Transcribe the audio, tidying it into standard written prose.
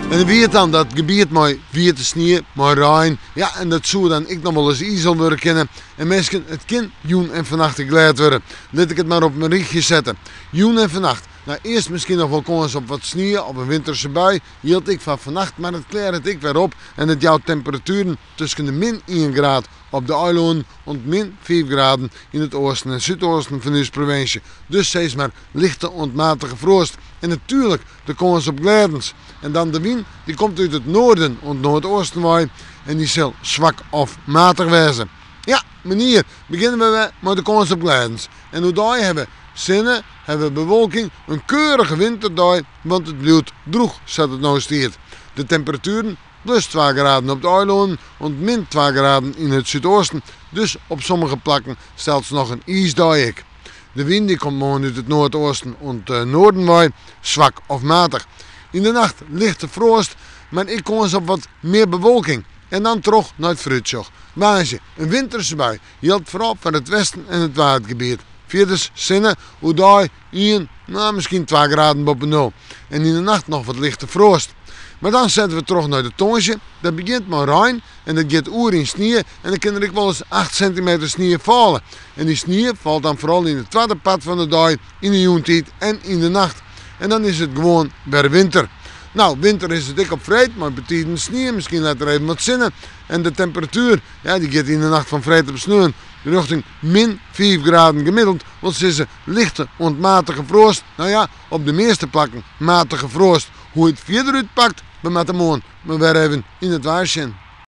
En dat wie it dan, dat gebiet mei wiete snie, mei rein. Ja, en dat soe dan ek noch wolris izel wurde kinne. En minsken, it kin jûn en fannacht ek glêd wurde. Lit ik it mar op in rychje sette. Jûn en fannacht. No, earst miskien noch wol kâns op wat snie of in winterse bui. Jildt ek foar fannacht, mar it klearret ek wer op en it jout temperatueren tusken de min ien graad op de eilannen oant min fiif graden yn it oasten en súdoasten fan ús provinsje. Dus sis mar lichte oant matige froast en natuerlik de kâns op glêdens. En dan de wyn, dy komt út it noarden oant noardeasten wei en dy sil swak of matich wêze. Ja, menear, begjinne we wer mei de kâns op glêdens. En oerdei ha we sinne, ha we bewolking, in keurige winterdei, want it bliuwt drûch sa't it no stiet. De temperatueren plus twa graden op de eilannen oant min twa graden yn it súdoasten, dus op sommige plakken sels noch in iisdei ek. De wyn dy komt moarn út it noardeasten oant noarden wei, swak of matich. Yn de nacht lichte froast, mar ek kâns op wat mear bewolking. En dan troch nei it foarútsjoch. Woansdei in winterse bui, jildt foaral foar it westen en it Waadgebiet. Fierders sinne, oerdei ien, no miskien twa graden boppe nul. En yn de nacht noch wat lichte froast. Mar dan sette we troch nei de tongersdei. Dat begjint mei rein en dat giet oer yn snie en dan kin der ek wolris 8 sintimeter snie falle. En dy snie falt dan foaral yn it twadde part fan de dei, yn de jûntiid en yn de nacht. En dan is it gewoan wer winter. No, winter is it ek op freed mei betiden snie, miskien letter even wat sinne. En de temperatuer, ja, dy giet yn de nacht fan freed op sneon rjochting min 5 graden gemiddeld, wol sizze lichte oant matige froast. No ja, op de measte plakken matige froast. Hoe it fierder útpakt, we moatte moarn mar wer even yn it waar sjen.